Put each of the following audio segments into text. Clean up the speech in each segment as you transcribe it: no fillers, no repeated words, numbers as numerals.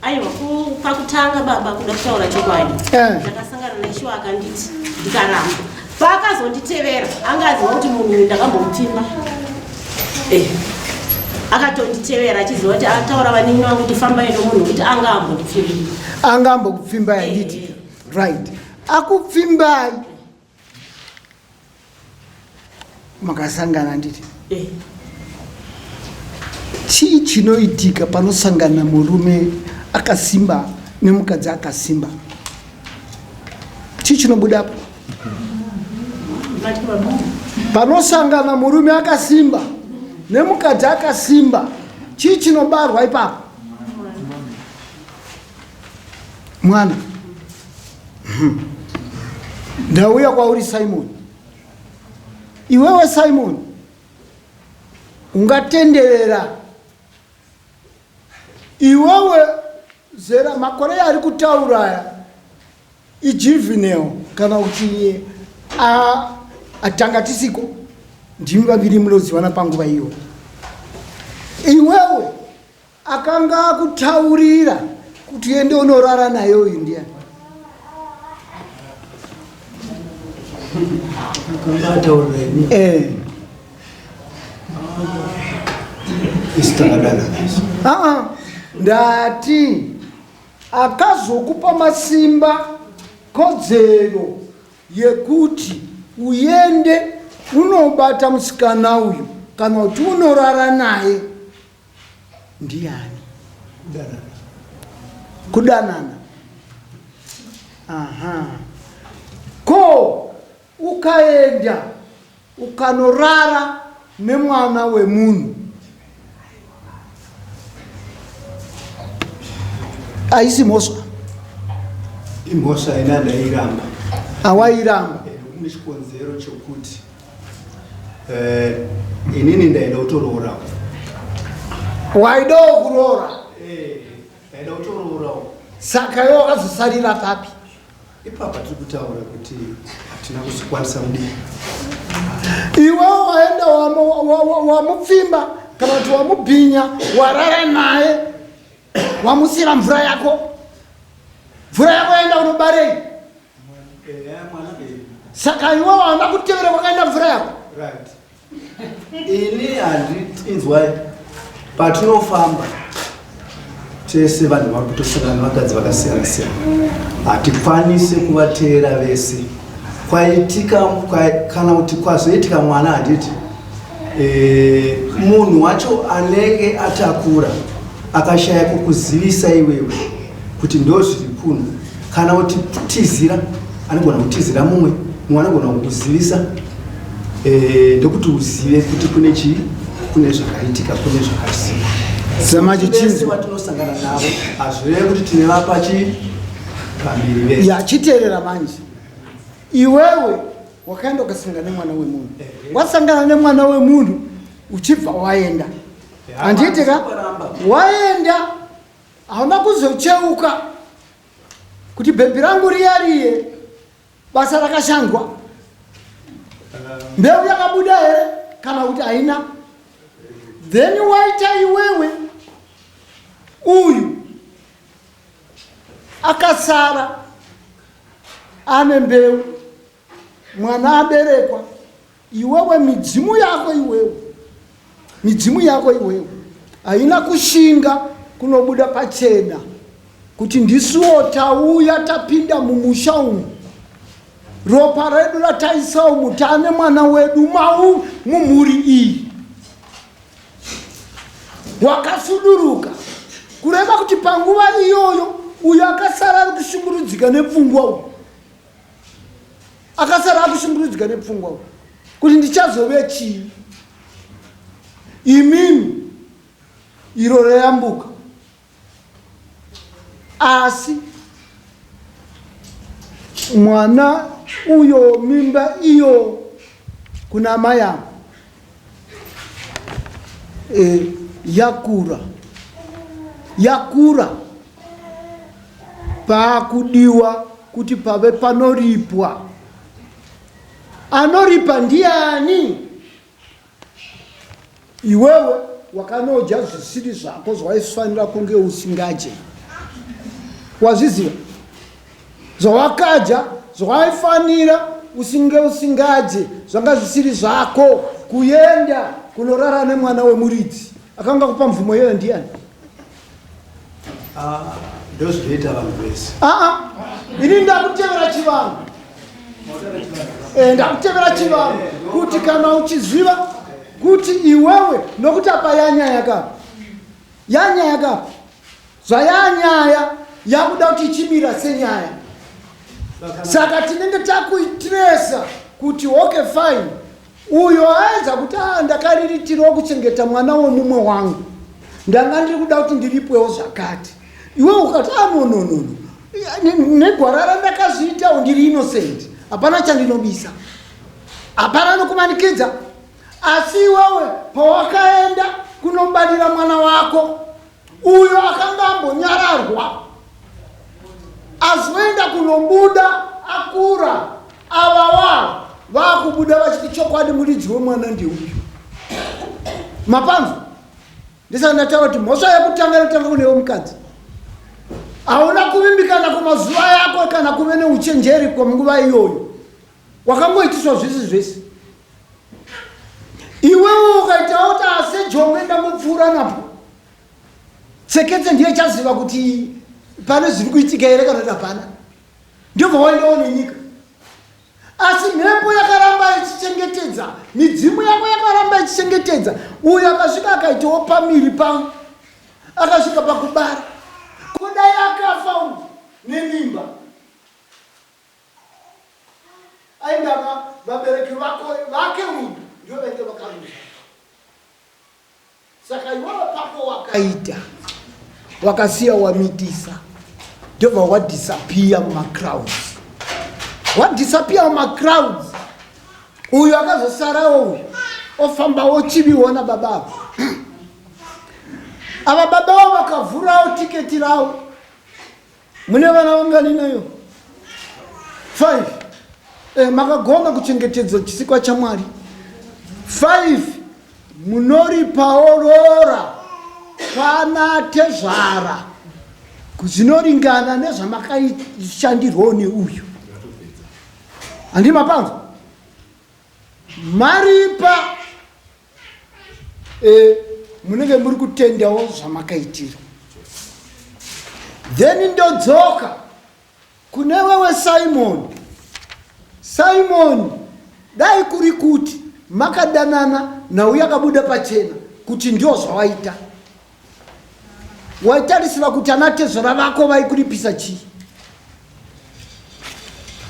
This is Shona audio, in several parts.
Aiwa, pakutanga baba kuda kutaura chokwadi. Eh. Ndakasangana naIshuwa akanditi ndikaramba. Paakazonditevera anga aziva kuti munhu uyu ndakambomupfimba. Eh. Akatonditevera achiziva kuti ataura vanin'ina vangu kuti fambai nomunhu kuti anga ambondipfimba. Anga ambokupfimbai handiti? Eh. Right. Akupfimbai. Makasangana handiti? Eh. Chii chinoitika panosangana murume akasimba nemukadzi akasimba? Chii chinobudapo? Panosangana murume akasimba nemukadzi akasimba, chii chinobarwa ipapo? Mwana. Ndauya kwauri Simon. Iwewe Simon ungatenderera iwewe zera makore ari kutaura aya ijuvenile kana kuti atanga tisiko ndimi vaviri munozivana panguva iyoyo iwewe Akanga akutaurira kuti ende unorara naye uyu ndiani? Akanga ataurira ini. Eh. Isu takadanana isu. Ah ah. Ndati akazokupa masimba kodzero yekuti uende unobata musikana uyu kana kuti unorara naye Ndiani? Kudanana. Kudanana. Aha. Ko ukaenda ukanorara nemwana wemunhu haisi mhosva? Imhosva ina ndairamba. Awairamba. Eh, kune chikonzero chokuti Eh, inini ndaida kutoroora. Waidawo kuroora? Eh, ndaida kutoroora. Saka iwe wakazosarira papi? Ipapa tiri kutaura kuti hatina kuzokwanisa kudii. Iwe waenda wamupfimba kana kuti wamubhinya warara naye wamusira mvura yako mvura yako yaenda kunobarei saka iwe waona kutevera kwakaenda mvura yako right ini handinzwai patinofamba tese vanhu vari kutosangana nevakadzi vakasiyana siyana hatikwanise kuvateera vese kwaitika kana kuti kwazoitika mwana handiti e, munhu wacho anenge atakura akashaya kukuzivisa iwewe kuti ndozviri kuno kana kuti kutizira anogona kutizira mumwe mumwe anogona kukuzivisa eh, ndokuti uzive kuti kune chii kune zvakaitika kune zvakasika samachichinzi vatinosangana navo hazvireve kuti tinevapa chii pambiri vese ya chiteerera manje iwewe wakaenda ukasangana nemwana wemunhu wasangana nemwana wemunhu uchibva waenda handiti ka waenda Hauna kuzocheuka kuti bhebhi rangu riya riye basa rakashandwa mbeu yakabuda here kana kuti haina then waita iwewe uyu akasara ane mbeu mwana aberekwa Iwewe midzimu yako iwewe, midzimu yako iwewe haina kushinga kunobuda pachena kuti ndisuwo tauya tapinda mumusha umu ropa redu rataisa umu taane mwana wedu mau mumhuri iyi wakasuduruka kureva kuti panguva iyoyo uyo akasara ari kushungurudzika nepfungwa uyu akasara akushungurudzika nepfungwa kuti ndichazove chii imimi iro rayambuka asi mwana uyo mimba iyo kuna mai avo e, yakura yakura Paakudiwa kuti pave panoripwa. Anoripa ndiani? Iwewe wakanodya zvisiri zvako zvawaifanira kunge usingadye. Wazviziva zvawakadya zvawaifanira usinge usingadye zvanga zvisiri zvako kuenda kunorara nemwana wemuridzi akanga kupa mvumo iyoyo ndiyani? Ah, ndozvinoita vanhu vese. Aa, ini ndakutevera chivanhu. Eh, ndakutevera chivanhu kuti kana uchiziva kuti iwewe nokuti apa yanyaya kapa yanyaya kapa zvayanyaya yakuda kuti ichimira senyaya saka tinenge takuitresa kuti okay fine Uyo aedza kuti ah, ndakariritirawo kuchengeta mwana wemumwe wangu, ndanga ndiri kuda kuti ndiripwewo zvakati. Iwe ukati ah, no, no, no, no. Negwara randakazviitawo ndiri innocent, hapana chandinobisa, hapana nokumanikidza. Asi iwewe pawakaenda kunobarira mwana wako uyo akanga ambonyararwa azoenda kunobuda akura ava wavo vakubuda vachiti chokwadi muridzi wemwana ndeuyu mapanzwa ndisati ndataura kuti mhosva yekutanga inotanga kunewe mukadzi hauna kuvimbikana kumazuva yako kana kuve neuchenjeri kwemunguva iyoyo wakangoitiswa zvese zvese iwewe ukaitawo kuti asejongwe ndangopfuura napo tseketse ndiye chaziva kuti pane zviri kuitika here kana kuti hapana ndobva waendawo nenyika asi mhepo yakaramba ichichengetedza midzimu yako yakaramba ichichengetedza uyo akasvika akaitawo pamiri pangu akasvika pakubara kudai akafa uyu nemimba Ainge aka vabereki vako vake uyu ndivo vainge vakaruza. Saka iwewe pako wakaita wakasiya wamitisa ndobva wadisappear mumacrowds wadisappear mumacrowds uyu akazosarawo uyu ofamba wochiviwa nababa ava ava baba vavo vakavhurawo tiketi ravo Mune vana vangani nayo? 5. Eh, makagona kuchengetedza chisikwa chaMwari. 5 munoripawo roora kwana tezvara zvinoringana nezvamakaishandirwawo neuyu. Handi mapanzwa? Maripa e, munenge muri kutendawo zvamakaitirwa then ndodzoka kune wewe simon simon dai kuri kuti makadanana nhau yakabuda pachena kuti ndio zvawaita Waitarisira kuti ana tezvara vako vaikuripisa chii?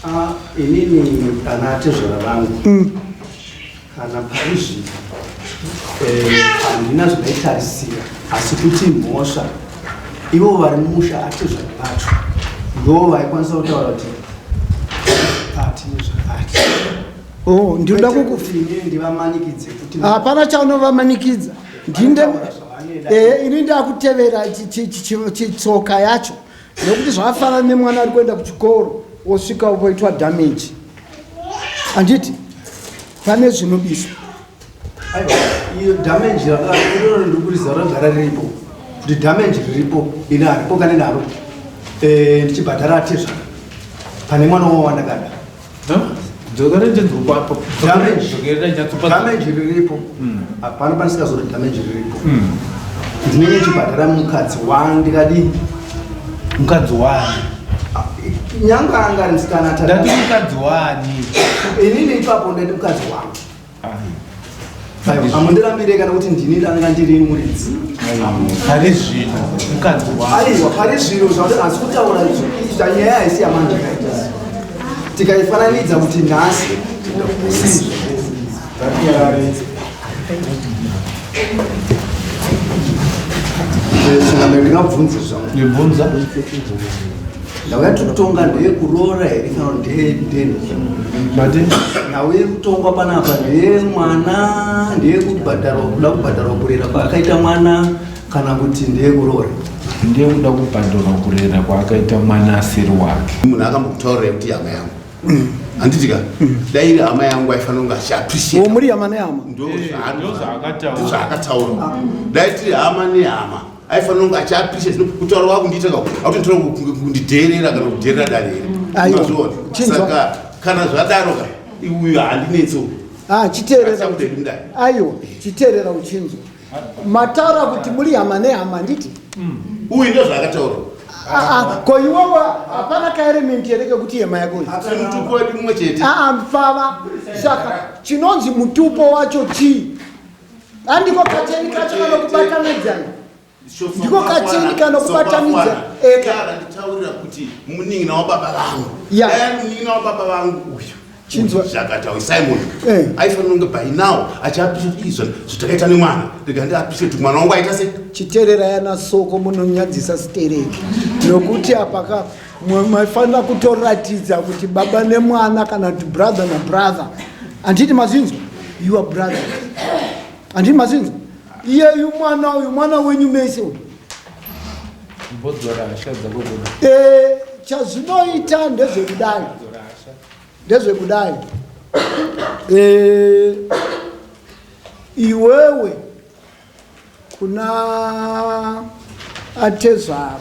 Ah, inini ana tezvara vangu kana pari zvino eh, handina zvandaitarisira asi kuti mhosva ivo vari mumusha atezvara vacho ndo vaikwanisa kutaura kuti pati nezvakati Oh, ndinoda Kwete kuku kuti inini ndivamanikidze kuti hapana chaunovamanikidza ndinde eh, ini ndakutevera chitsoka yacho nekuti zvakafanana nemwana ari kuenda kuchikoro wosvika voitwa damage handiti pane zvinobiswa aiwa iyo damage iroro ndikuriziva ragara riripo kuti damage riripo ini haripo kane naro eh, ndichibhadhara atezvara pane mwana wawandakada Damage riripo hapana panisingazoti damage riripo ndinenge chibhadhara mukadzi wandikadii mukadzi wani nyange anga ari musikana ndati mukadzi wani inini ipapo ndati mukadzi wangu Amundirambire kana kuti ndini ndanga ndiri muridzi. Pari zvino mukadzi wangu. Aiwa pari zvino zvati asi kutaura izvo izvo nyaya haisi yamanje kaita. Tikaifananidza kuti nhasi sizvo. Saka ndingabvunze zvangu. Ndibvunza. Nhau yatiri kutonga ndeyekuroora here kana ndeyendeni? Mati? Nhau iri kutongwa panapa ndeyemwana, ndeyekubhadharwa, kuda kubhadharwa kurera kwaakaita mwana kana kuti ndeyekuroora? Ndeyekuda kubhadharwa kurera kwaakaita mwana asiri wake. Munhu akambokutaurira kuti hama yangu handiti ka dai iri hama yangu aifanira kunge achiappreciate muri hama nehama ndozvaakataura dai tiri hama nehama. Aifanira kunge achiappreciate kutaura wakundiita ka autonditora kundidheerera kana kudheerera dare here? Aiwa. Mazviona? Chinzwa. Saka kana zvadaro ka uyu handinetso. Ah, chiteerera. Asabude kundai. Aiwa, chiteerera uchinzwa. Mataura kuti muri hama nehama handiti? Uyu ndozvaakataura. Ah, ah, ko iwewe hapana kaelement here kekuti hema yako iyi? Tiri mutupo wedu mumwe chete. Ah, ah, mfava. Saka chinonzi mutupo wacho chii? Handiko kacheni kacho kanokubatanidzai. Ndiko kacheni kanokubatanidza. Eka. Akanditaurira kuti munin'ina wababa vangu. Ya. Dai ari munin'ina wababa vangu uyu. Chinzwa. Zvakataura Simon. Eh. Aifanira kunge by now achiappreciate izvo zvatakaita nemwana. Rega ndiappreciate kuti mwana wangu aita sei? Chiteerera yana soko munonyadzisa stereki. Nokuti apa ka maifanira kutoratidza kuti baba nemwana kana kuti brother na brother. Handiti mazvinzwa? You are brothers. Handiti mazvinzwa? Iyeyu mwana uyu mwana wenyu mese uyu. Mbodzora hasha dzako kuda. Chazvinoita ndezvekudai. Ndezvekudai. Iwewe kuna atezvara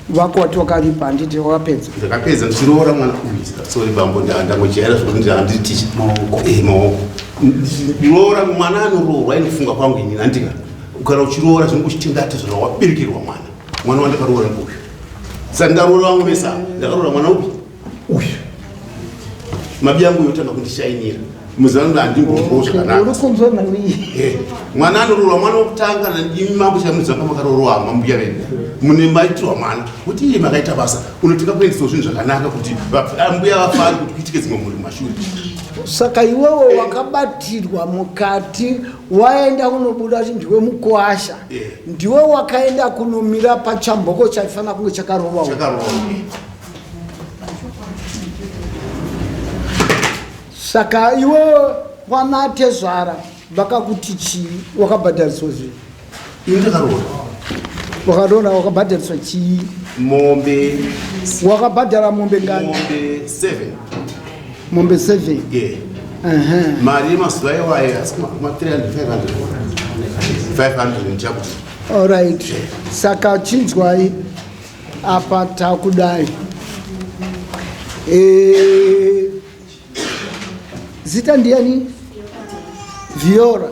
vako wati wakaripa handiti wakapedza? Ndakapedza ndichiroora mwana uyu. Sorry bambo, ndangojaira zvekuti handiri ticha. Maoko. Maoko. Roora mwana anoroorwa inofunga kwangu ini handika. Kana uchiroora zvinenge uchitenga atezvara waberekerwa mwana. Mwana wandakaroora uyu. Saka ndaroora vangu vese ava. Ndakaroora mwana upi? Uyu. Mabi yangu yotanga kundishainira. Muzano handimboombo zvakanaka. Uri kunzwa nani? Mwana anoroorwa mwana wokutanga imi mambo chamuziva pamakaroorwa mambuya vedu. Mune maitirwa mwana. Kuti iye makaita basa unotenga kuendeswa zvinhu zvakanaka kuti ambuya vafare kuti kuitike dzimwe mhuri mumashure. Saka iwewe wakabatirwa mukati waenda kunobuda kuti ndiwe mukwasha. Ndiwe wakaenda kunomira pachamboko chaifanira kunge chakarova. Chakarova. Saka iwe wanatezvara vakakuti chii? Wakabhadhariswa zvii? Ini ndakaroora. Wakaroora, wakabhadhariswa chii? Mombe. Wakabhadhara mombe ngani? Mombe 7. Mombe 7? Yeah. Mari yemazuva iwayo asi ma 300, 500. 500 ndichakuti. All right. Saka chinzwai apa takudai. Zita ndiani? Viola.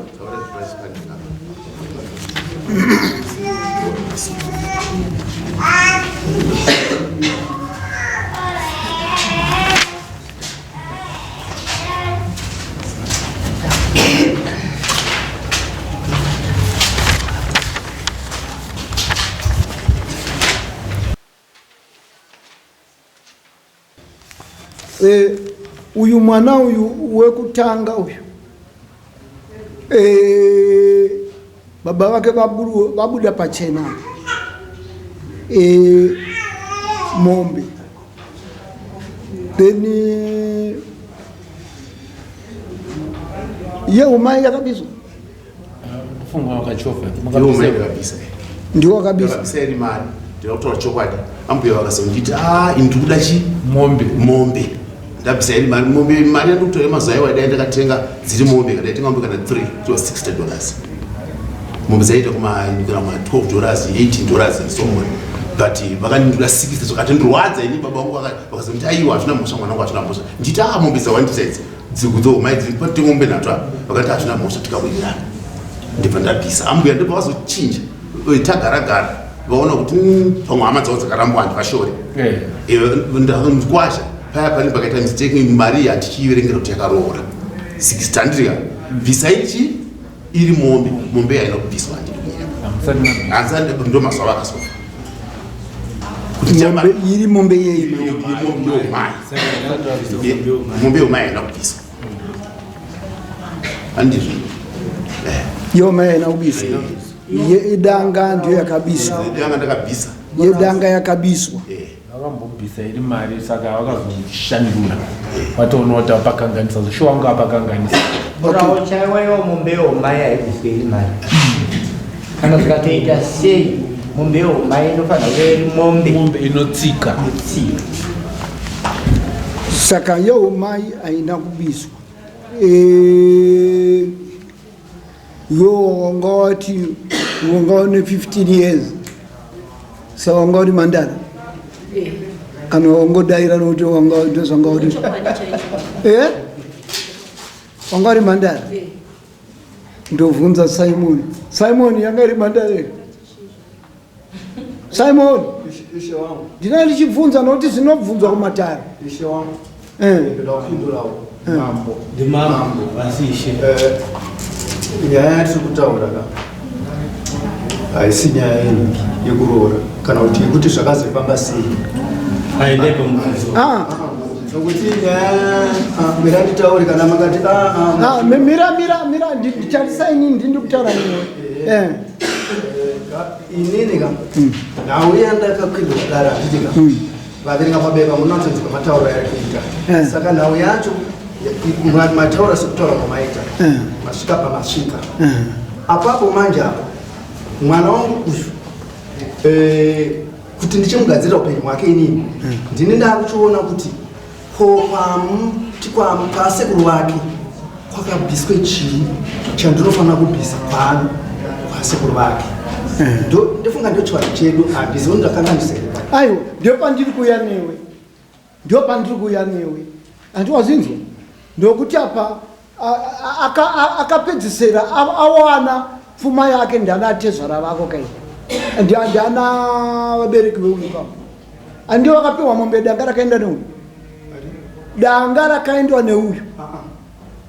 Uyu mwana uyu wekutanga uyu baba vake vabuda pachena mombe, then yeumai yakabiswa. Funga wakachova. Yeumai yakabisa. Ndiwo wakabisa. Yakabisa iri mari. Ndinotaura chokwadi. Ambuya vakazonditi, ini ndikuda chi? Mombe. Mombe. Ndabisa iri mari. Mombe mari yandikutora yemazuva aiwa dai ndakatenga dziri mombe, kana ndaitenga mombe kana 3, it was sixty dollars. Mombe dzaiita kana kuma twelve dollars, eighteen dollars and so on. But vakandindura 60 zvakatondirwadza ini baba vangu vakazonditi, aiwa hazvina mhosva mwana wangu, hazvina mhosva. Nditi, mombe dzawandisa idzi. Dzikudzo mai dziri patenge mombe nhatu apa. Vakati hazvina mhosva tikawirirana. Ndibva ndabvisa. Ambuya ndibva vazochinja. Tagara gara. Vaona kuti pamwe hama dzavo dzakarambwa handivashore. Ndikwasha. Paya pane pakaita mistake mari hatichiiverengera kuti yakaroora. 60 handiti ka. Bvisai chi iri mombe, mombe haina kubviswa handidi kunyeba. Handisati ndo mazuva avakasofa. Kuti chama- Mombe iri mombe yei? Mombe yomai. Mombe yomai haina kubviswa. Handizvo. Yomai haina kubviswa. Yedanga ndiyo yakabiswa. Yedanga ndakabvisa. Yedanga yakabiswa. Vakambobvisa iri mari saka vakazoshandura. Vatoona kuti apakanganisa, zvishuwa wanga apakanganisa. Murawo chaiwa iwo mombe yomai haibviswe iri mari. Kana zvikatoita sei mombe yomai inofanira kuve iri mombe. Mombe inotsika. Inotsika. Saka yeumai haina kubiswa. Iwe wanga wati Wanga une 15 years sa wanga uri mandara eh. Kana wangodaira nokuti wanga ndozvanga uri eh? Wanga uri mandara eh. Ndobvunza Simon. Simon yanga iri mandara here? Simon, ndinenge ndichibvunza nokuti zvinobvunzwa kumatare. Ishe wangu. Eh. Ndoda kupindurawo. Eh. Mambo. Ndimambo vasi ishe. Eh, nyaya yatiri kutaura ka haisi nyaya yenhingi yekuroora kana kuti yekuti zvakazofamba sei. Aendepo mubvunzo. Ah. Nokuti nyaya ah, mira nditaure kana makati ah, ah, ah, mira mira mira nditarisa inini ndini ndikutaura newe. Eh. Inini ka nhau yandakakwirwa dare handiti ka vaverenga pabepa munotsonzwa matauro yari kuita eh. Saka nhau yacho mataura sekutaura kwamaita eh. Masvika pamasvika eh. Apapo manje apa mwana wangu uyu kuti ndichimugadzirira upenyu hwake inini ndini ndakuchiona kuti ko kwasekuru vake kwakabviswe chii chandinofanira kubvisa kwano kwasekuru vake eh. Ndofunga ndo chivanhu chedu handizivi ndakanganisa. Aiwa, ndopandiri kuuya newe, ndopandiri kuuya newe, handiwazinzwa ndokuti apa akapedzisira awana pfuma yake ndana tezvara vako kai ndana vabereki veuyu kavo andiwo akapiwa mombe danga rakaenda neuyu danga rakaendwa neuyu. Ah, ah.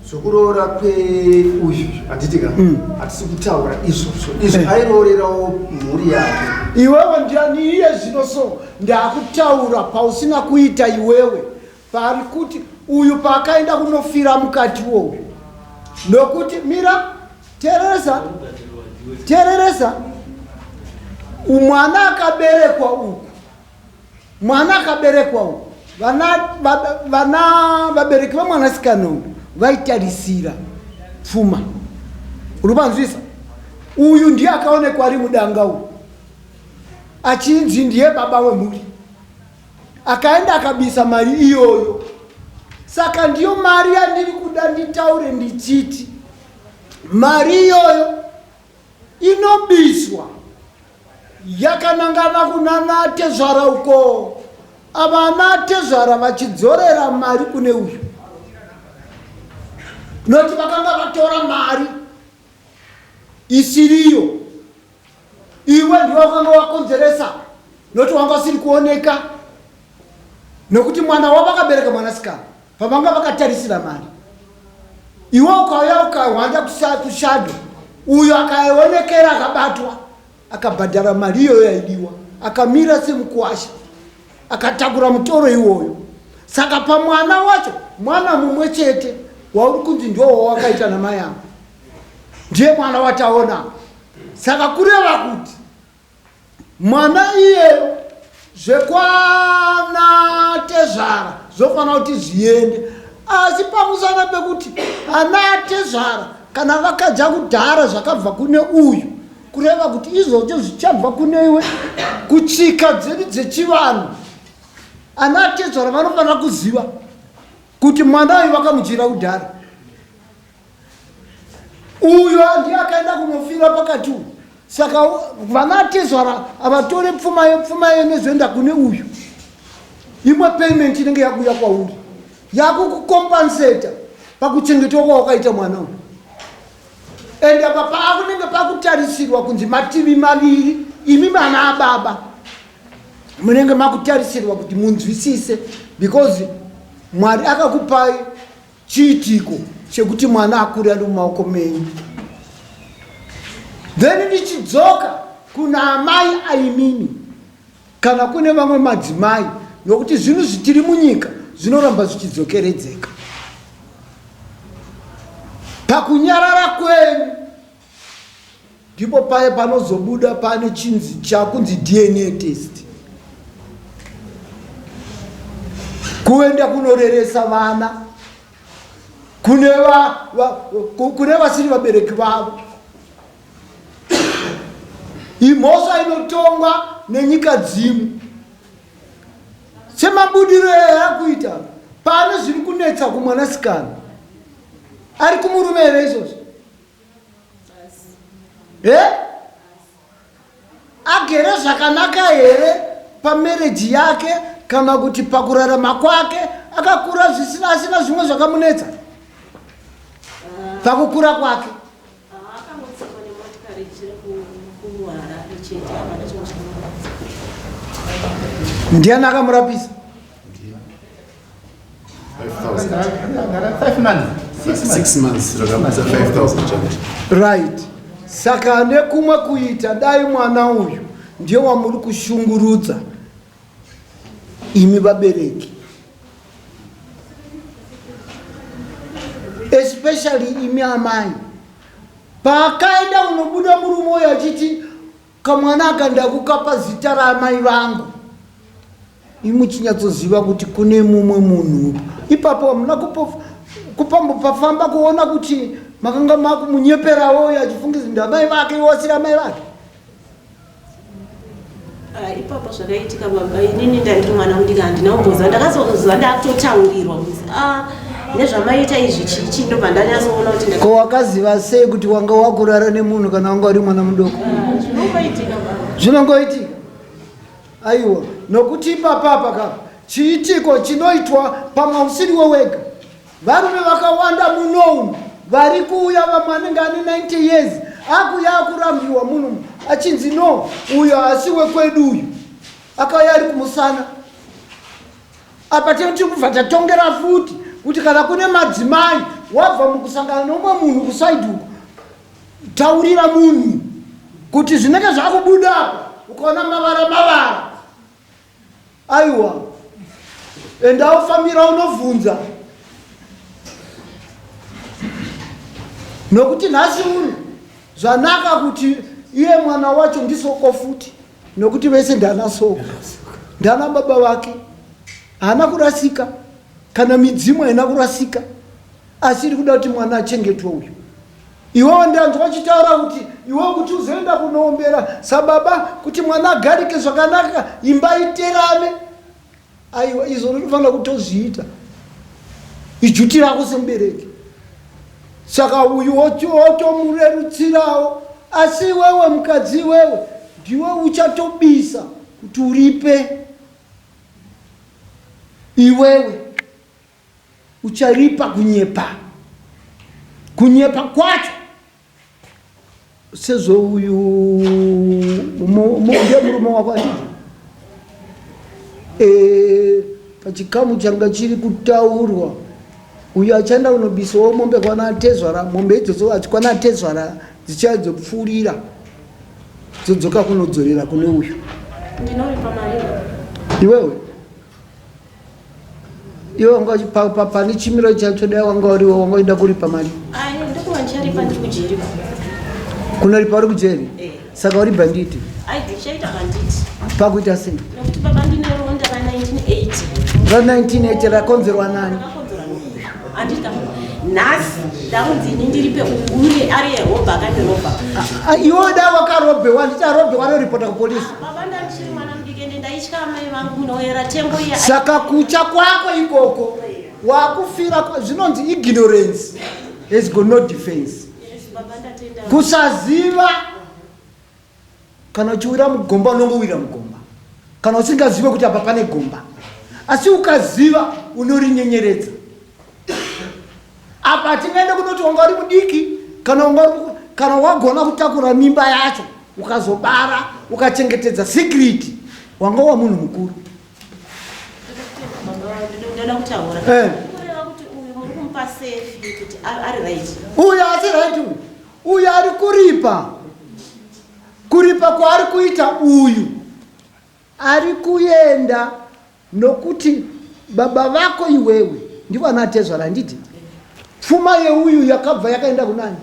Zvokuroora kweuyu handiti ka hmm. Hatisi kutaura izvozvo izvo eh. Airoorerawo mhuri yake. Iwewe ndiani iye zvino so ndakutaura pausina kuita iwewe pari kuti uyu paakaenda kunofira mukati woyu nokuti mira tereresa tereresa mwana akaberekwa uku mwana akaberekwa uku vana vana vabereki vemwanasikana uyu vaitarisira pfuma uri panzwisa uyu ndiye akaonekwa ari mudanga uyu achinzi ndiye baba wemhuri akaenda akabisa mari iyoyo saka ndiyo mari yandiri kuda nditaure ndichiti mari iyoyo inobiswa yakanangana kunana tezvara uko avana tezvara vachidzorera mari kune uyu noti vakanga vatora mari isiriyo iwe ndiwe wakanga wakonzeresa noti wanga usiri kuoneka nokuti mwana wavo akabereka mwanasikana pavanga vakatarisira mari iwe ukauya ukahwanda kushado uyo akaonekera akabatwa akabhadhara mari iyoyo yaidiwa akamira semukuwasha akatakura mutoro iwoyo saka pamwana wacho mwana mumwe chete wauri kunzi ndiwo wawakaita namai avo ndiye mwana wataona saka kureva kuti mwana iyeyo zvekwana tezvara zvofanira kuti zviende asi pamusana pekuti ana tezvara kana vakadya kudhara zvakabva kune uyu kureva kuti izvozvo zvichabva kune iwe kutsika dzedu dzechivanhu ana tezvara vanofanira kuziva kuti mwana uyu vakamudyira kudhara uyo ndiye akaenda kunofira pakati uyu saka vana tezvara avatore pfuma yepfuma yenezoenda kune uyu imwe payment inenge yakuuya kwauri yakukukompanseta pakuchengetwa kwawakaita mwana uyu ende apa pakunenge pakutarisirwa kunzi mativi maviri imi mana ababa munenge makutarisirwa kuti munzwisise because Mwari akakupai chiitiko chekuti mwana akure ari mumaoko menyu then ndichidzoka kuna amai aimimi kana kune vamwe madzimai nokuti zvinhu zvitiri munyika zvinoramba zvichidzokeredzeka pakunyarara kwenyu ndipo paye panozobuda pane chinzi chakunzi DNA test kuenda kunoreresa vana kune va, va, kune vasiri vabereki vavo imhosva inotongwa nenyika dzimu semabudiro eyakuita pane zviri kunetsa kumwanasikana ari kumurume here izvozvo e eh? Agere zvakanaka here pamereji yake kana kuti pakurarama kwake akakura zvisina asina zvimwe zvakamunetsa pakukura kwake? Ndiani akamurapisa? Right. Saka nekumwe kuita dai mwana uyu ndiye wamuri kushungurudza imi vabereki, especially imi amai. Paakaenda unobuda murume uyu achiti kamwana aka ndakukapa zita raamai vangu, imi muchinyatsoziva kuti kune mumwe munhu ipapo. Hamuna kupambopafamba kuona kuti makanga makumunyeperawo uyo achifungiza ndamai vake, iwosira amai vake? Ah, ipapo zvakaitika baba, inini ndandiri mwana mudiki, handina kumboziva. Ndakazoziva ndakutotaurirwa kunzi a ah, nezvamaita izvi chichi, ndobva ndanyatsoona kuti. Ko wakaziva sei kuti wanga wakurara nemunhu kana wanga uri mwana mudoko? Ah, zvinongoitika baba. Zvinongoitika. Aiwa, nokuti ipapapa ka chiitiko chinoitwa pamwe usiriwe wega. Varume vakawanda muno umu vari kuuya, vamwe anenge ane 90 years akuuya akurambiwa muno achinzi no, uyo haasi wekwedu, uyu akauya ari kumusana. Apa tiri kubva tatongera futi kuti kana kune madzimai wabva mukusangana nomumwe munhu kusaidi uko, taurira munhu kuti zvinenge zvakubuda apa ukaona mavara mavara. Aiwa, enda ufambira unovhunza, nokuti nhasi uno zvanaka kuti iye mwana wacho ndisoko futi, nokuti vese ndana soko, ndana baba vake. Haana kurasika, kana midzimu haina kurasika, asi iri kuda kuti mwana achengetwe uyu. Iwewe ndanzwa uchitaura kuti iwewe kuti uzoenda kunoombera sababa kuti mwana agarike zvakanaka, imba iterame. Aiwa, izvo unofanira kutozviita, ijuti rako semubereki. Saka uyu otomurerutsirawo, asi iwewe mukadzi, iwewe ndiwe uchatobisa kuti uripe iwewe ucharipa kunyepa, kunyepa kwacho sezvo uyu ndiye murume wako anditi e, pachikamu changa chiri kutaurwa uyu achaenda kunobisawo mombe kwana atezvara, mombe idzodzo achikwana atezvara dzichadzopfuurira dzodzoka kunodzorera kune uyu. Ndinoripa mari. Iwewe iwe wanga pane chimiro chacho, dai wanga uriwe wanga uida kuripa mari. Ndokuva ndicharipa ndiri kujeri. Kunoripa uri kujeri? Eh. Saka uri bhanditi? Ai, ndichaita banditi. Pakuita sei? Nokuti baba ndine ronda ra1980. Ra1980 rakonzerwa nani? Rakakonzerwa nouyu andita. Nhasi ndakunzi ini ndiripe ure ari yerobha, akandirobha. Ah, iwe dai wakarobhewa, handiti arobhewa anoripota kupolisi? Baba, ndandichiri mwana mudiki ende ndaitya amai vangu munoyera tembo iya. Saka kutya kwako ikoko wakufira zvinonzi ignorance has got no defense. Yes, baba, ndatenda. Kusaziva, kana uchiwira mugomba unongowira mugomba kana usingazive kuti apa pane gomba, asi ukaziva unorinyenyeredza. Apa tingaende kunoti wanga uri mudiki, kana wanga kana wagona kutakura mimba yacho ukazobara ukachengetedza secret, wanga wa munhu mukuru. Baba, ndoda kutaura. Kureva kuti uyu muri kumupa safe kuti ari right? Uyu asi right uyu, uyu ari kuripa. Kuripa kwaari kuita uyu, ari kuenda nokuti baba vako iwewe ndivo ana tezvara, handiti? Pfuma yeuyu yakabva yakaenda kunani?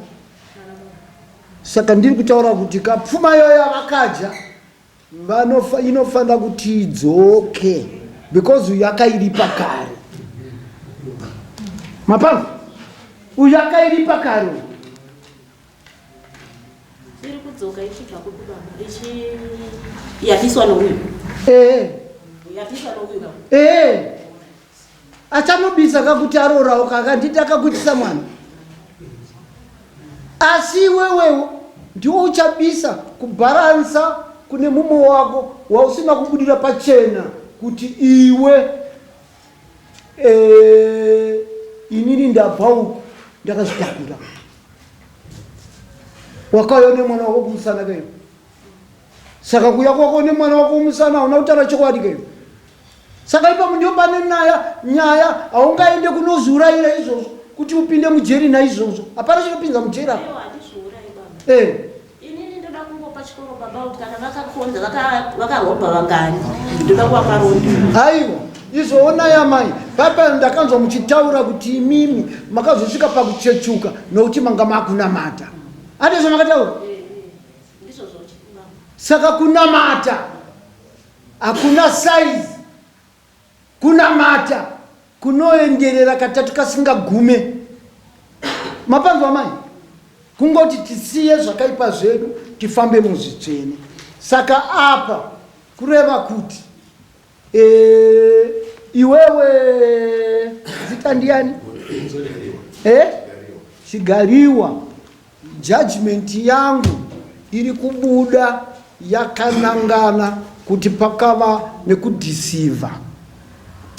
Saka ndiri kutaura kuti kapfuma iyoyo yavakadya inofanira kuti idzoke because uyu akairipa kare. Mapamva, uyu akairipa kare uyu. Iri kudzoka ichibva kupi baba? Ichi yabiswa nouyu. Yabiswa nouyu ka. Achanobisa kakuti arorawo kakanditi akakuitisa mwana, asi iwewewo ndiwo uchabisa kubharansa. kune mumwe wako wausina kubudira pachena kuti iwe e, inini ndabva uku ndakazvitakura. Wakauya nemwana wako kumusana kaiwe. Saka kuya kwako nemwana wako kumusana hauna kutaura chokwadi kaiwe. Saka ipapo ndio pane naya nyaya haungaende kunozviurayira izvozvo kuti upinde mujeri naizvozvo. Hapana chinopinza mujeri apa. Eh. Inini ndoda kungopa chikoro baba kuti kana vakakonza vakarobha vangani ndoda kuvapa rondo. Aiwa izvoonai amai papa ndakanzwa muchitaura kuti imimi makazosvika pakuchechuka nokuti manga makunamata. Ati zvamakataura? Eh, eh. Ndizvozvo. Saka kunamata Hakuna size kunamata kunoenderera katatu kasingagume. Mapanzwa mai? Kungoti tisiye zvakaipa zvedu tifambe muzvitsvene. Saka apa kureva kuti e, iwewe zita ndiyani? Eh? Chigariwa. Judgment yangu iri kubuda yakanangana kuti pakava nekudhisiva.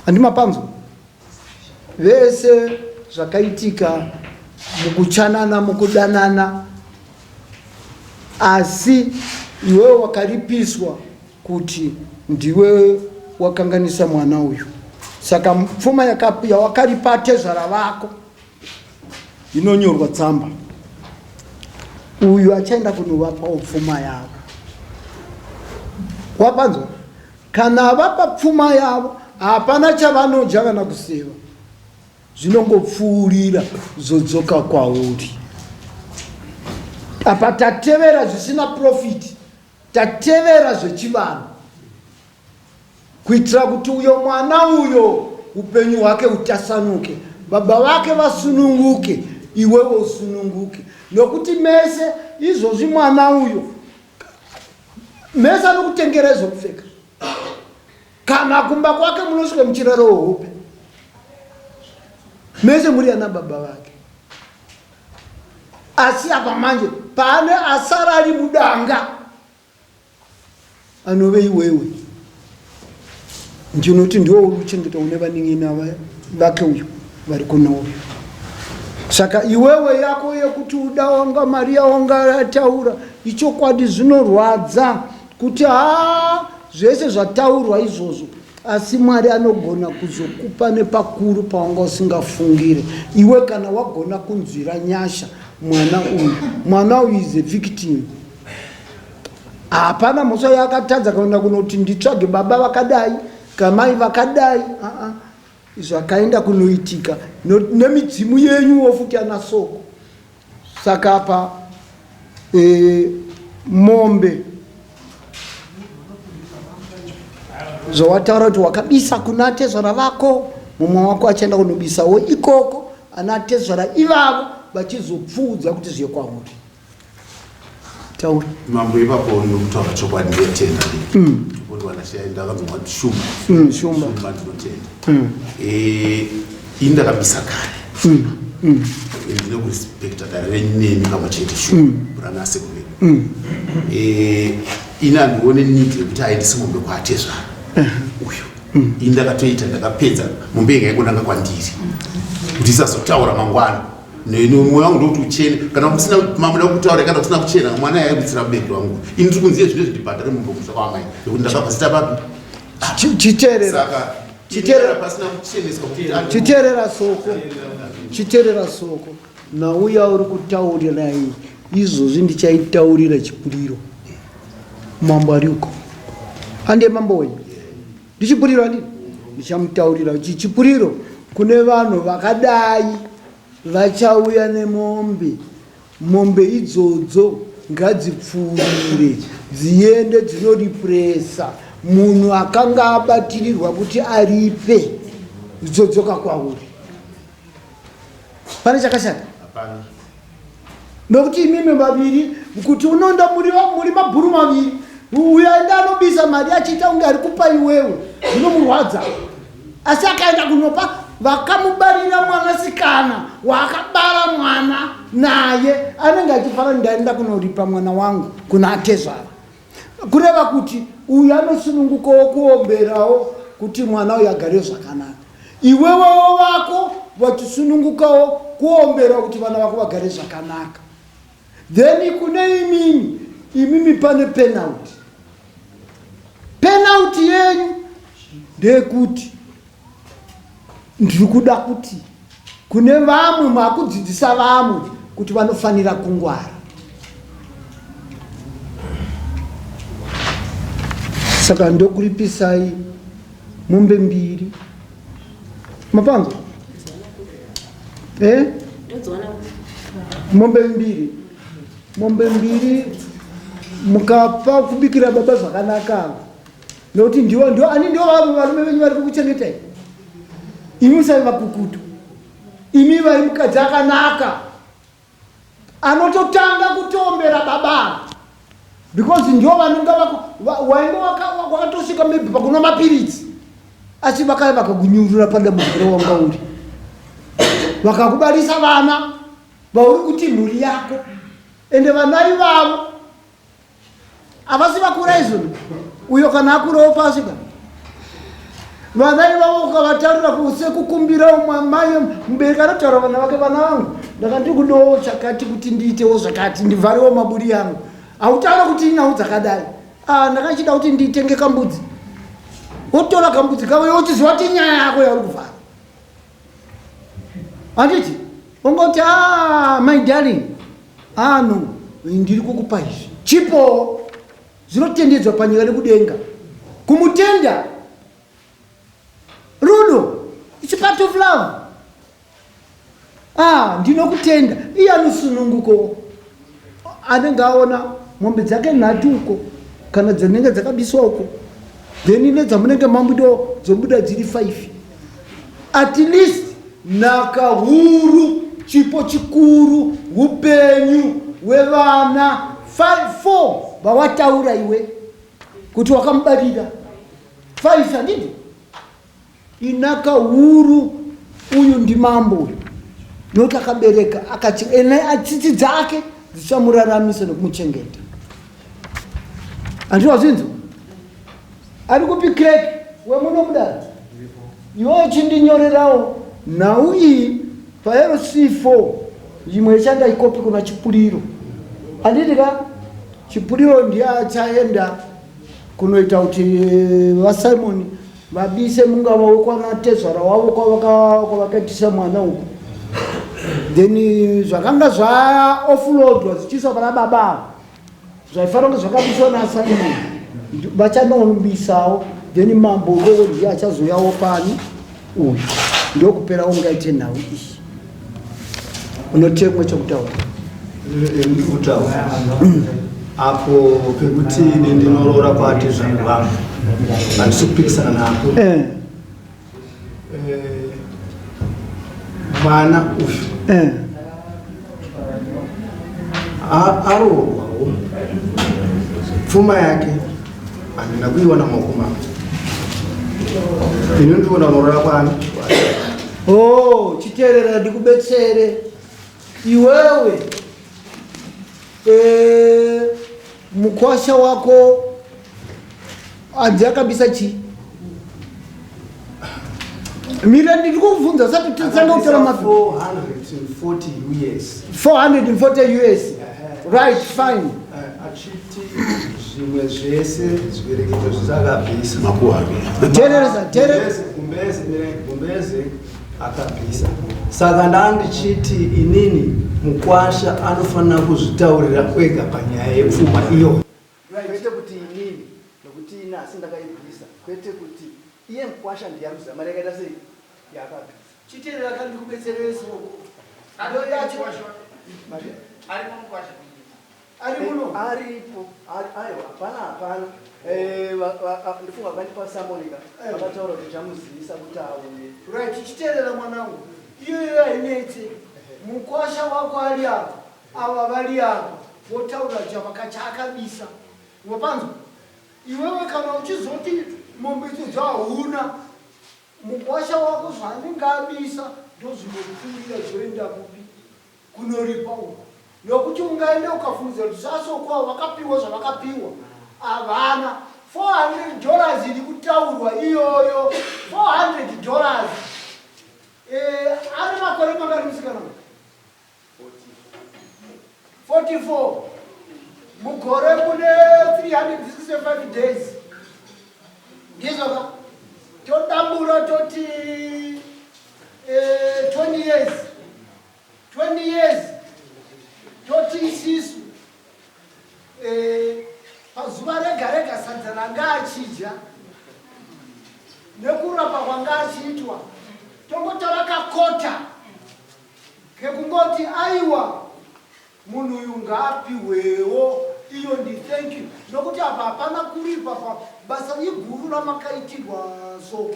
Handimapanzwa vese zvakaitika mukuchanana mukudanana, asi iwewe wakaripiswa kuti ndiwe wakanganisa mwana uyu, saka pfuma yawakaripa tezvara vako inonyorwa tsamba uyu achaenda kunovapawo pfuma yavo wapanzwa kana vapa pfuma yavo hapana chavanodya kana kuseva zvinongopfuurira zvodzoka kwauri apa tatevera zvisina profiti tatevera zvechivanhu kuitira kuti uyo mwana uyo upenyu hwake utasanuke, baba vake vasununguke, iwewe usununguke, nokuti mese izvozvi mwana uyo mese anokutengera izvokupfeka kana kumba kwake munosvika muchirarawo hope mese muri ana baba vake asi apa manje pane asara ari mudanga anove iwewe ndinoti ndiwo uri kuchengeta une vanin'ina vake uyu vari kuna uyu saka iwewe yako yekuti uda wanga mari yawanga ataura ichokwadi zvinorwadza kuti haa zvese zvataurwa izvozvo asi mwari anogona kuzokupa nepakuru pawanga usingafungire iwe kana wagona kunzwira nyasha mwana uyu mwana uyu is a victim hapana mhosva yaakatadza kaenda kunoti nditsvage baba vakadai kamai vakadai aa zvakaenda kunoitika nemidzimu yenyuwo futi ana soko saka apa e, mombe zvawataura kuti wakabisa kuna tezvara vako mumwe wako achaenda kunobisawo ikoko ana tezvara ivavo vachizopfuudza kuti zviye kwauri taura mambo ipapo ndokutaura chokwadi ndinotenda ndakazomwa shumba mm, shumba ndinotenda mm. eh, ini ndakabisa kare mm, ndine kurespekta dare renyu nemi pamwe chete shumba ranase kuve eh, ini handione need yekuti aendese mombe kwaatezvara uyu ini ndakatoita ndakapedza mombe inga yaingonanga kwandiri kuti isazotaura mangwana Mwoyo wangu ndokuti uchene kana musina mamuda kutaura kana kusina kuchena mwana yaikutsira mubereki wangu ini ndiri kunziye zvine zvindibhadhare mumbo kumusha kwaamai nekuti ndakabva zita papi chiterera chiterera pasina kucheneswa chiterera soko chiterera soko nauya uri kutaurira iyi izvozvi ndichaitaurira chipuriro mambo ari uko andiye mambo wenyu ndichipuriro andii ndichamutaurira chipuriro kune vanhu vakadai Vachauya nemombe, mombe idzodzo ngadzipfuurire dziende dzinoripresa munhu akanga abatirirwa kuti aripe, dzodzoka kwauri. Pane chakashata? Hapana. Nokuti imimi vaviri kuti unonda muri, muri mabhuru maviri uyo aenda anobisa mari achiita kunge ari kupa iwewe zvinomurwadza asi akaenda kunopa vakamubarira mwanasikana waakabara mwana naye anenge achifara ndaenda kunoripa mwana wangu kuna atezvara. Kureva kuti uyu anosunungukawo kuomberawo kuti mwana uyu agare zvakanaka. Iwewewo vako vachisunungukawo kuomberawo kuti vana vako vagare zvakanaka. Then kune imimi, imimi pane penalty. Penalty yenyu ndeyekuti ndiri kuda kuti kune vamwe makudzidzisa vamwe kuti vanofanira kungwara. Saka ndokuripisai mombe mbiri. Mapanzwa? Eh? Mombe mbiri. Mombe mbiri mukapa kubikira baba zvakanaka. Nokuti ndiwo ndiwo ani ndiwo vamwe varume venyu vari kukuchengetai. Imi musave vakukutu. Imi vari mukadzi akanaka. Anototanga kutoombera baba ava. Because ndiwo vanonga wainge wakatosvika maybe pakunwa mapiritsi. Asi vakaya vakakunyurura padambudziko rawanga uri. Vakakubarisa vana vauri kuti mhuri yako. Ende vana ivavo havasi vakura izvozvo uyo kana akurawo pasvika vana ivavo ukavataurira sekukumbira umwe mai mubereki anotaura vana vake vana vangu ndaka ndiri kudawo chakati kuti ndiitewo zvakati ndivharewo maburi yangu hautaura kuti inhau dzakadai ah, ndakachida kuti nditenge kambudzi wotora kambudzi kavo yochiziva kuti nyaya yako yauri kuvhara handiti ungoti ah, my darling ah, no ndiri kukupa izvi chipo zvinotendedzwa panyika nekudenga kumutenda rudo its part of love ah, ndinokutenda iye anosununguko anenge aona mombe dzake nhatu uko kana dzinenge dzakabiswa uko then nedzamunenge mamudo dzobuda dziri 5 at least nhaka huru chipo chikuru upenyu hwevana 5 4 vawataura iwe kuti wakamubarira 5 handidi Inaka huru uyu ndimambo uyu nokuti akabereka tsitsi dzake dzichamuraramisa nekumuchengeta. Handiti wazvinzwa? Ari kupi crack wemuno mudare? Iwe uchindinyorerawo nhau iyi paLC4 imwe ichandaikopi kuna Chipuriro. Handiti ka? Chipuriro ndiye achaenda kunoita kuti vaSimon vabise mungava wekwana tezvara wavo kwavakaitisa mwana uku then zvakanga zvaoffloadwa zvichiiswa pana baba ava zvaifanira kunge zvakabiswa nasimon vachanobisawo then mambo ukowo ndiye achazoyawo pani uyu ndokupera ungaite nhau iyi unotemwe chokutaura ndikutaura apo pekuti ini ndinoroora kwatezvara vangu handisi kupikisana napo eh. Eh, mwana uyu eh. Aroorwawo pfuma yake handina kuiwana maoko mangu ini ndiona unorora kwani. Oh, chiteerera ndikubetsere iwewe e, mukwasha wako anzi akabisa chii? Mira ndiri kuvhunza sati tanga kutora ma 440 US. 440 US. Right, fine. Achiti zvimwe zvese zvibereketo zvisakabvisa. Makuwa ake. Tereresa, tereresa. Gumbeze, gumbeze akabvisa. Saka ndandichiti inini mukwasha anofanira kuzvitaurira kwega panyaya yepfuma iyo. Kwete kuti inini nokuti ini asi ndakaibvisa, kwete kuti iye mukwasha ndiye anoziva mari yakaita sei yaakabvisa. Chiterera kandi ndikubetserere soko. Ari muno. Aripo, aiwa, hapana hapana. Ndifunga vakandipa samonika vakataura kuti chamuzivisa kuti auye. Right, chiterera mwanangu. Iyoyo hainetse. Mukwasha wako ari apa, ava vari apa, votaura chavakachaakabisa. Wapanzwa? Iwewe kana uchizoti mombe idzo dzahauna, mukwasha wako zvaanenge abisa ndozvinopfuurira zvoenda kupi? Kunoripa uko. Nokuti ungaenda ukafungidzira kuti sasoko avo vakapiwa zvavakapiwa. Havana 400 dollars iri kutaurwa iyoyo 400 dollars. Eh, ane makore mangani musikana? 44. Mugore mune 365 days. Ndizvo ka? Todambura toti 20 years. 20 years. Toti isisu pazuva rega rega sadza ranga achidya nekurapa kwanga achiitwa, tongotora kakota kekungoti aiwa, munhu uyu ngaapiwewo iyo ndi thank you, nokuti apa hapana kuripa pa basa iguru ramakaitirwa Soko.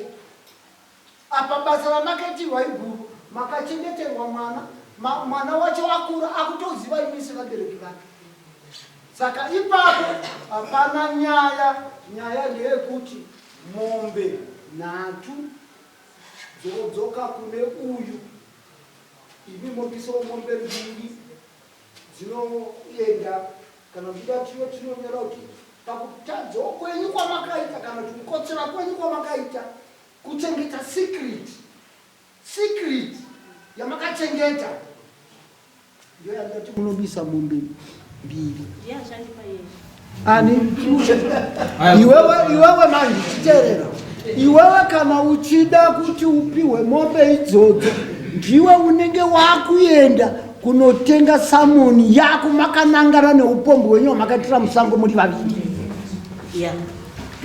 Apa basa ramakaitirwa iguru, makachengeterwa mwana, mwana wacho akura akutoziva imi sevabereki vake. Saka ipapo hapana nyaya. Nyaya ndeyekuti mombe nhatu dzodzoka kune uyu, imi mobisawo mombe mbiri dzinoenda. Kana muchida tiyo tinonyora kuti pakutadzawo kwenyu kwamakaita kana kuti kukotsera kwenyu kwamakaita kuchengeta secret yamakachengeta ndiyo yandati munobisa mombe mbiri. Ndiye achandipa iye. Ani iwewe? Iwewe manje chiteerera. Iwewe kana uchida kuti upiwe mombe idzodzo, ndiwe unenge wakuenda kunotenga summon yako makanangana neupombwe wenyu wamakaitira musango muri vaviri.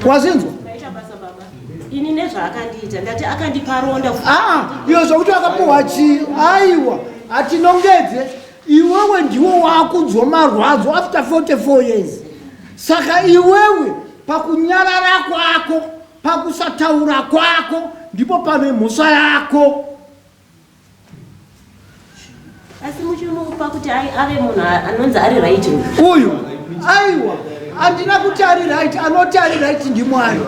Wazinzwa? Maita basa baba. Ini nezvaakandiita, ndati akandipa ronda. Aa, iyo zvokuti wakapuhwa chii, aiwa, hatinongedze. Iwewe ndiwo wakunzwa marwadzo after 44 years. Saka iwewe pakunyarara kwako, pakusataura kwako, ndipo pane mhosva yako. Asi muchimupa kuti ave munhu anonzi ari right? Uyu aiwa, handina kuti ari right. Anoti ari right ndiMwari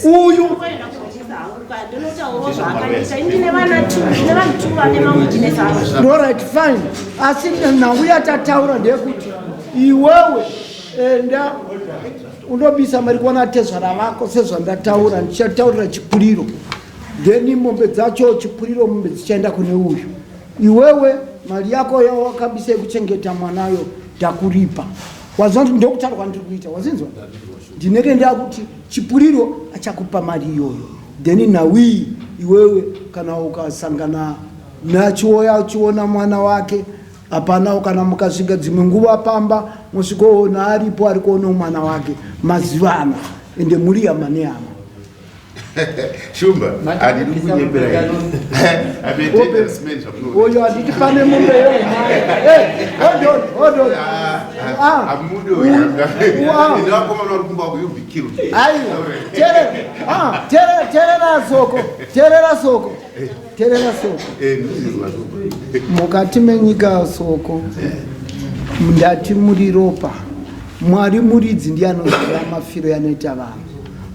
uyu. Ndinotaurawo zvaakaita. Ini ndine vana two, ndine vanhu two vane mawitness avo. Alright, fine. Asi nhau yatataura ndeyekuti iwewe enda unobisa mari kuona tezvara vako sezvandataura, ndichataurira chipuriro, then mombe dzacho chipuriro, mombe dzichaenda kune uyu. Iwewe mari yako yawakabisa yekuchengeta mwanayo ndakuripa. Wazwa? Ndokutaura kwandiri kuita, wazinzwa? Ndinenge ndakuti chipuriro achakupa mari iyoyo, then nawii iwewe kana ukasangana nachiwoya uchiona mwana wake, hapana. Kana mukasvika dzimwe nguva pamba, musvikoona aripo, ari kuonawo mwana wake, mazivana, ende muri hama nehama. Shumba, handidi kunyepera. Uyo handiti pane mombe yeumai? Hold on, hold on. Ah. Vakomana vari kumba wako, you'll be killed. Aiwa, terera Soko, terera Soko, terera Soko. Ndizvo Shumba. Mukati menyika Soko, ndati muri ropa. Mwari muridzi ndiye anoziva mafiro yanoita vanhu,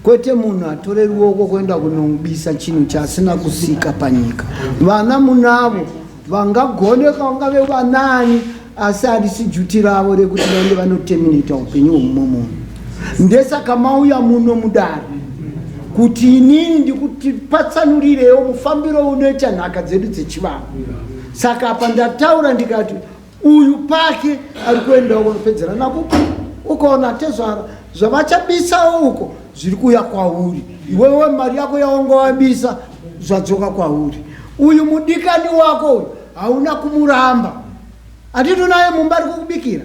kwete munhu atore ruoko kuenda kunobisa chinhu chaasina kusika panyika. Vana munavo vangagoneka, vangave vanani, asi harisi duty ravo rekuti vaende vanoterminata upenyu hwemumwe munhu. Ndesaka mauya muno mudare kuti inini ndikuti patsanurirewo mufambiro unoita nhaka dzedu dzechivanhu. Saka apa ndataura ndikati uyu pake ari kuendawo kunopedzerana kupi, ukaona tezvara zvavachabisawo uko zviri kuuya kwauri iwewe. Mari yako yaunga wabisa zvadzoka kwauri. Uyu mudikani wako uyu hauna kumuramba, hatiti unaye mumba ari kukubikira,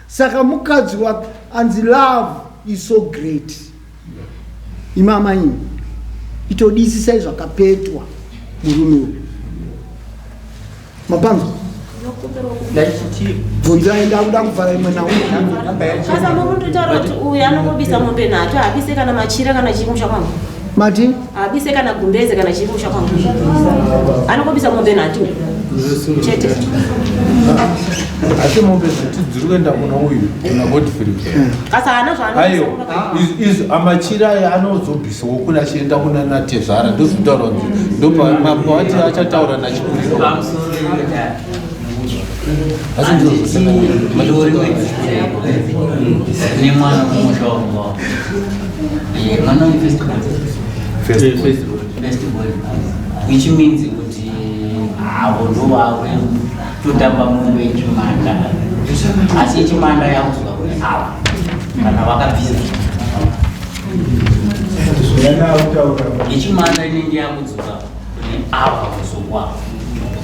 saka mukadzi wake anzi love is so great. Imama ini itodisisai zvakapetwa murume uyu. Mapanzwa? Ndachiti Bvunzai, ndakuda kuvhara imwe nhau. Sasa muri kundotaura kuti uyu anongobisa mombe nhatu, haabise kana machira kana chii kumusha kwangu? Mati? Haabise kana gumbeze kana chii kumusha kwangu, anongobisa mombe nhatu chete. Asi mombe dzati dziri kuenda kuna uyu, kuna Godfrey. Asi haana Aiwa, zvaanoisa. Izvi amachira aya anozobvisawo kuna achienda kuna natezvara, ndozvitaura kuti ndopawati achataura nachipuriro. Nemwana kumusha wangu mwana wefestival, festival, which means kuti avo ndo vave totamba mombe yechimanda, asi yechimanda yakuzwa kune ava kana vakabvisa yechimanda inenge yakudzoka kune ava kuzokwa,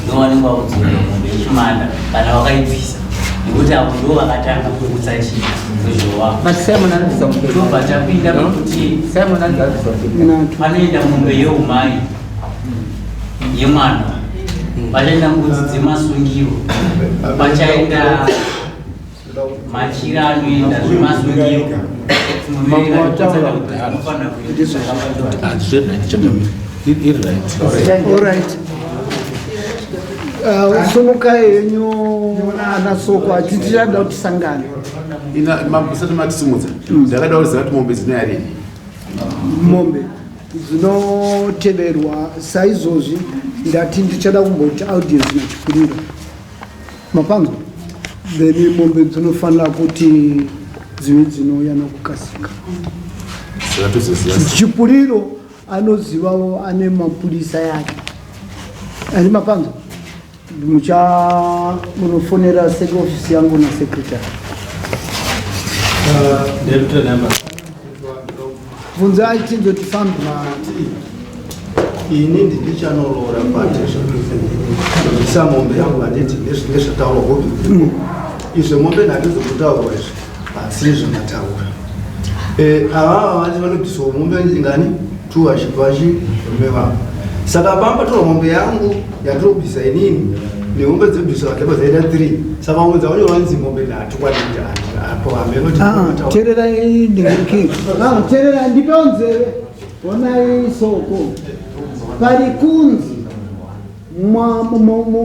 ndo vanenge vakudzorera mombe yechimanda kana vakaibvisa, nekuti avo ndo vakatanga kukutsa chii kuzvovavo. But Simon anobvisa mombe. Tobva tapinda pekuti Simon anobvisa mombe. Panoenda mombe yeumai yemwana, pachaenda mbudzi dzemasungiro, pachaenda machira anoenda zvemasungiro. Anofanira Iri right. Alright. Sumukai henyu ana Soko, hatichada kuti tisangane. Ina musati matisimudza, ndakada kuziva kuti mombe dzinoyarini? Mombe dzinoteverwa saizvozvi. Ndati ndichada kumboti audience nachikurira mapanzwa, then mombe dzinofanira kuti dzive dzinouya nokukasika. Saka tozoziva. Chipuriro anozivawo, ane mapurisa yake ani mapanzwa. Mucha munofonera ofisi yangu nasecretary. Bvunzai tinzoti fambi. Mati ini ndindichanorora patezva ndobvisa mombe yangu, handiti? Nezvataurwa hopi izvo, mombe nhatu dzokutaurwa izvi hasiri zvamataura. Avava vati vanobviswa mombe ngani? Tu vachi varume vavo. Saka pambatorwa mombe yangu yatirobvisa inini nemombe dzobviswa dzabva dzaita 3, saka mombe dzavanyorwa nzi mombe nhatu kwanita apo hameno. Ah, teererai ndingiriki. Ah, teererai, ndipewo nzeve. Honai Soko, pari kunzi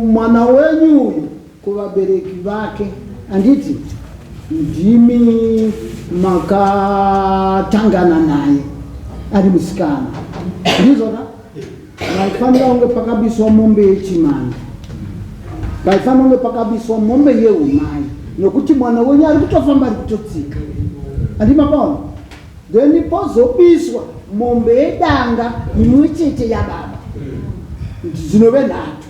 mwana wenyu uyu kuvabereki vake, handiti ndimi makatangana naye ari musikana, ndizvona? Vaifanira kunge pakabiswa mombe yechimanda, vaifanira kunge pakabiswa mombe yeumai, nokuti mwana wenyu ari kutofamba, ari kutotsika, handimapaona? Then pozobiswa mombe yedanga imwe chete yababa, dzinove nhatu.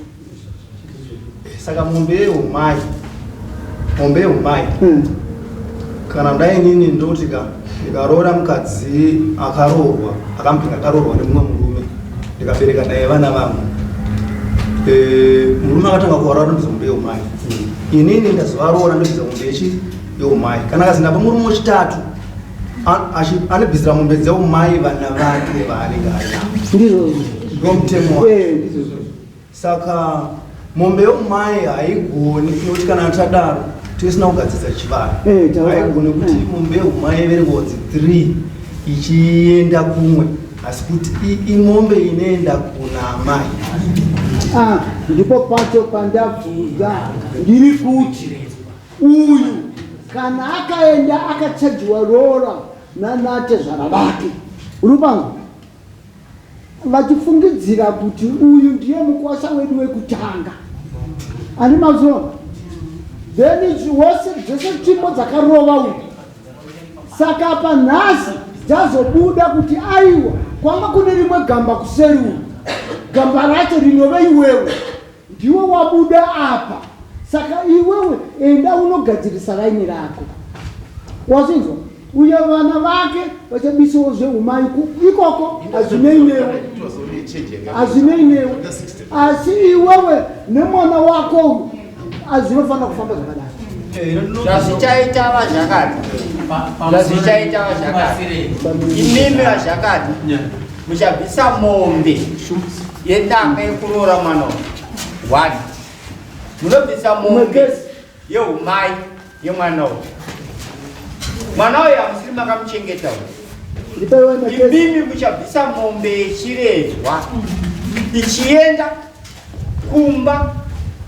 Saka mombe yeumai, kana ndai inini ndoti ka ndikaroora mukadzi akaroorwa, akambinga akaroorwa nemumwe murume, ndikabereka naye vana vangu, murume akatanga kuvaroora ndobvisa mombe yeumai, inini ndazovaroora ndobvisa mombe yechi yeumai. Kana kazi ndapa murume wechitatu, anobvisira mombe dzeumai vana vake vaanenge ainavo. Ndizvozvo. Ndomutemo wake. Ndizvozvo. Saka mombe yeumai haigoni, nekuti kana tadaro tisina kugadzirisa chivanhu. Taura. Haigoni kuti mombe yeumai iverengwa kunzi 3 ichienda kumwe, asi kuti imombe inoenda kuna amai. Ah, ndipo pacho pandabvunza, ndiri kuti uyu kana akaenda akachajiwa roora nanatezvara vake rupango, vachifungidzira kuti uyu ndiye mukwasha wedu wekutanga, ani mazuva, then wose dzese tsvimbo dzakarova uyu. Saka panhasi dzazobuda kuti aiwa, kwanga kune rimwe gamba kuseri uyu, gamba racho rinove iwewe, ndiwe wabuda apa. Saka iwewe enda unogadzirisa raini rako, wazvinzwa? Uye vana vake vachabisawo zveumai ikoko, hazvinei newe, hazvinei newe, asi iwewe nemwana wako uyu hazvinofanira kufamba zvakadaro. Zvazvichaita vazvakati, zvazvichaita vazvakati, imimi vazvakati muchabvisa mombe yedanga yekuroora mwana uyu one, munobvisa mombe yeumai yemwana uyu. Mwana uyu hamusiri makamuchengeta uyu. Imimi muchabvisa mombe yechiredzwa ichienda kumba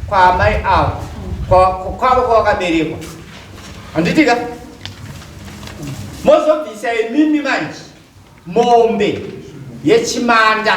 kwaamai avo, kwavo kwavakaberekwa, handitika? Mozobvisa imimi manje mombe yechimanda.